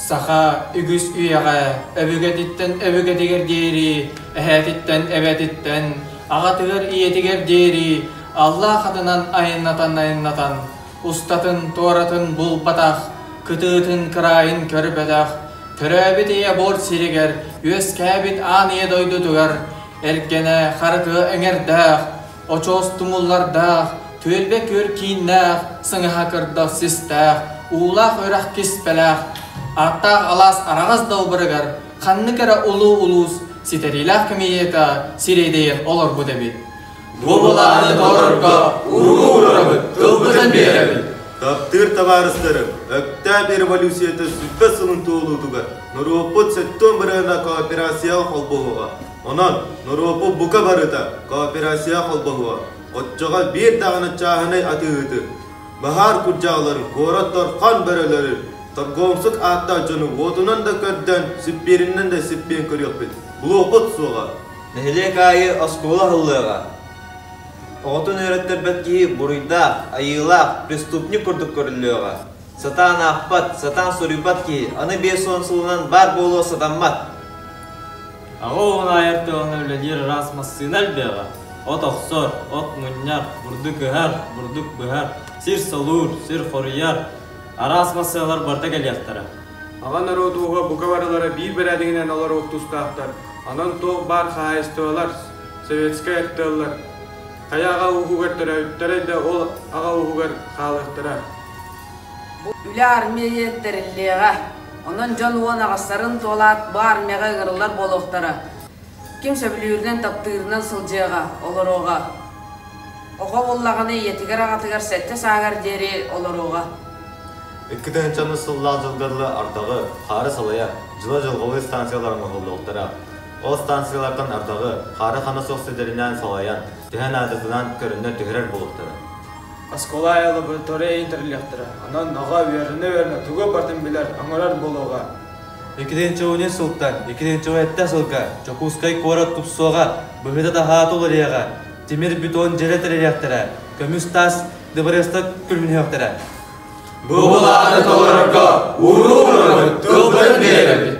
Саха үгүс үйэҕэ өбүгэтиттэн өбүгэтигэр диэри, эһээтиттэн эбэтиттэн, аҕатыгар ийэтигэр диэри Аллаах атынан айаннатан-айаннатан, устатын-туоратын булбатах, кытыытын кыраайын көрбөтөх, төрөөбүт ийэ буор сиригэр, үөскээбит аан ийэ дойдутугар эргэнэ харытыа эҥэрдээх, очуос тумуллардаах, түөлбэ күөл кииннээх, сыҥаһа кырдал систээх, уулаах үрэх киспэлээх, ааттаах алаас араҕас далбарыгар ханнык эрэ улуу улуус ситэриилээх кэмийиэтэ сирэйдэйэн олорбут эбит. Бу былааны толорорго уруу уурабыт, тылбытын биэрэбит. Таптыыр табаарыстарым, Өктөөп революцията сүппэ сылын туолуутугар норуоппут сэттион бырыһына кооперацияҕа холбоһуоҕа. Онон норуоппут бука барыта кооперацияҕа холбоһуоҕа. Оччоҕо биир даҕаны чааһынай атыыһыты, баһаар курдьаҕаларын, куорат торхон бөрөлөрүн, торгоомсук ааттаах дьону уотунан да көрдөөн, сиппиэринэн да сиппиэн көрүөхпүт, булуохпут суоҕа. Нэһилиэк аайы оскуола аһыллыаҕа. Оҕотун үөрэттэрбэт киһи буруйдаах, айыылаах, преступник курдук көрүллүөҕэ. Сатаан аахпат, сатаан суруйбат киһи аны 50 сылынан баар буолуо сатаммат. Аҕа уһун айар тыалына үлэлиир араас массыына элбиэҕэ. От охсор, от мунньар, бурдук ыһар, бурдук быһар, сир солуур, сир хоруйар, араас массыыналар барыта кэлиэхтэрэ. Аҕа норуот ууһа бука барылара биир бэрээдэгинэн олоруох тустаахтар. Онон туох баар хаһаайыстыбалар, советскай артыаллар хайа аҕа ууһугар төрөөбүттэрэ да ол аҕа ууһугар хаалыахтара. Үлэ армия тэриллиэҕэ. Онон дьон уон аҕыстарын туолаат бу армияҕа ыҥырыллар буолуохтара. Ким сөбүлүүрүнэн, таптыырынан сылдьыаҕа, олоруоҕа. Оҕо буоллаҕына ийэтигэр-аҕатыгар сэттэ сааһыгар диэри олоруоҕа. Икки тыһыынчаны сыллаах дьылга дылы ардаҕы, хаары салайар, дьыла-дьылҕалыы станциялар оҥоһуллуохтара. Ол станциялартан ардаҕы, хаары хана суох сирдэринэн салайан, төһө наадатынан көрөннөр түһэрэр буолуохтара. Оскуола аайы лаборатория тэриллиэхтэрэ. Онон оҕо үөрэнэ-үөрэнэ тугу барытын билэр, оҥорор буолуоҕа. Иккитинчи сылтан иккитинчи сылга Дьокуускай куорат тупсуоҕа, быһыыта-таһаата уларыйыаҕа, тимир бетон дьиэ тэрийиэхтэрэ, көмүс таас дыбарыастар күлүмнүөхтэрэ. Бу былааны толорорго уруу уурабыт, тылбытын биэрэбит.